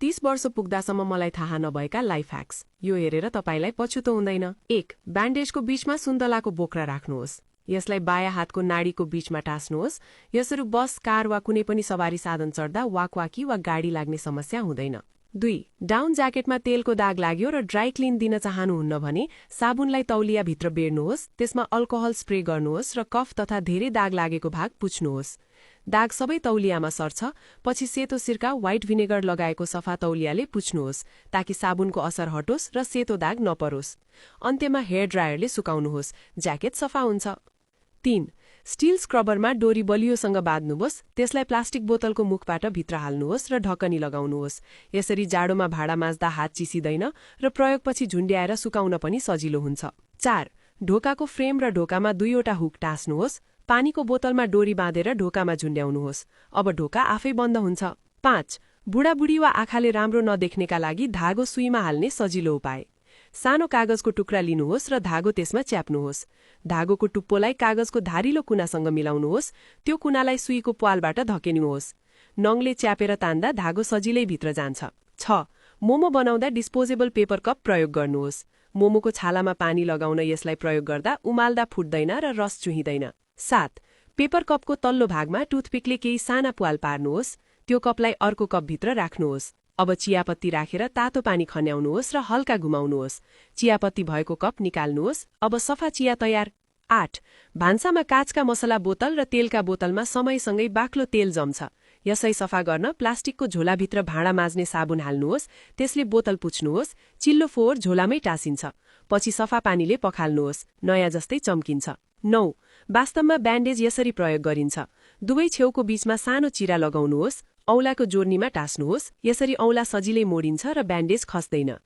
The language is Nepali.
30 वर्ष पुग्दासम्म मलाई थाहा नभएका लाइफ ह्याक्स। यो हेरेर तपाईलाई पछुतो हुँदैन। 1. ब्यान्डेजको बीचमा सुन्तलाको बोक्रा राख्नुहोस्। यसलाई बायाँ हातको नाडीको बीचमा टास्नुहोस्। यसरी बस, कार वा कुनै पनि सवारी साधन चढ्दा वाकवाकी वा गाडी लाग्ने समस्या हुँदैन। 2. डाउन ज्याकेटमा तेलको दाग लाग्यो र ड्राई क्लिन दिन चाहनुहुन्न भने साबुनलाई तौलियाभित्र बेर्नुहोस्, त्यसमा अल्कोहल स्प्रे गर्नुहोस् र कफ तथा धेरै दाग लागेको भाग पुछ्नुहोस्। दाग सबै तौलियामा सर्छ, पछि सेतो सिरका व्हाइट भिनेगर लगाएको सफा तौलियाले पुछ्नुहोस् ताकि साबुनको असर हटोस् र सेतो दाग नपरोस्। अन्त्यमा हेयर ड्रायरले सुकाउनुहोस्, ज्याकेट सफा हुन्छ। 3. स्टिल स्क्रबरमा डोरी बलियोसँग बाँध्नुहोस्, त्यसलाई प्लास्टिक बोतलको मुखबाट भित्र हाल्नुहोस् र ढकनी लगाउनुहोस्। यसरी जाडोमा भाँडा माझ्दा हात चिसिँदैन र प्रयोगपछि झुन्ड्याएर सुकाउन पनि सजिलो हुन्छ। 4. ढोकाको फ्रेम र ढोकामा 2वटा हुक टाँस्नुहोस्। पानीको बोतलमा डोरी बाँधेर ढोकामा झुन्ड्याउनुहोस्। अब ढोका आफै बन्द हुन्छ। 5. बुढाबुढी वा आँखाले राम्रो नदेख्नेका लागि धागो सुईमा हाल्ने सजिलो उपाय। सानो कागजको टुक्रा लिनुहोस् र धागो त्यसमा च्याप्नुहोस्। धागोको टुप्पोलाई कागजको धारिलो कुनासँग मिलाउनुहोस्, त्यो कुनालाई सुईको प्वालबाट धकेल्नुहोस्। नङले च्यापेर तान्दा धागो सजिलै भित्र जान्छ। 6. मोमो बनाउँदा डिस्पोजेबल पेपर कप प्रयोग गर्नुहोस्। मोमोको छालामा पानी लगाउन यसलाई प्रयोग गर्दा उमाल्दा फुट्दैन र रस चुहिँदैन। 7. पेपर कपको तल्लो भागमा टुथपिकले केही साना प्वाल पार्नुहोस्, त्यो कपलाई अर्को कपभित्र राख्नुहोस्। अब चियापत्ती राखेर तातो पानी खन्याउनुहोस् र हल्का घुमाउनुहोस्। चियापत्ती भएको कप निकाल्नुहोस्। अब सफा चिया तयार। 8. भान्सामा काँचका मसला बोतल र तेलका बोतलमा समयसँगै बाक्लो तेल जम्छ। यसै सफा गर्न प्लास्टिकको झोलाभित्र भाँडा माझ्ने साबुन हाल्नुहोस्, त्यसले बोतल पुछ्नुहोस्, चिल्लो फोहोर झोलामै टाँसिन्छ। पछि सफा पानीले पखाल्नुहोस्, नयाँ जस्तै चम्किन्छ। 9. वास्तवमा ब्यान्डेज यसरी प्रयोग गरिन्छ। दुवै छेउको बीचमा सानो चिरा लगाउनुहोस्, औँलाको जोर्नीमा टाँस्नुहोस्, यसरी औँला सजिलै मोडिन्छ र ब्यान्डेज खस्दैन।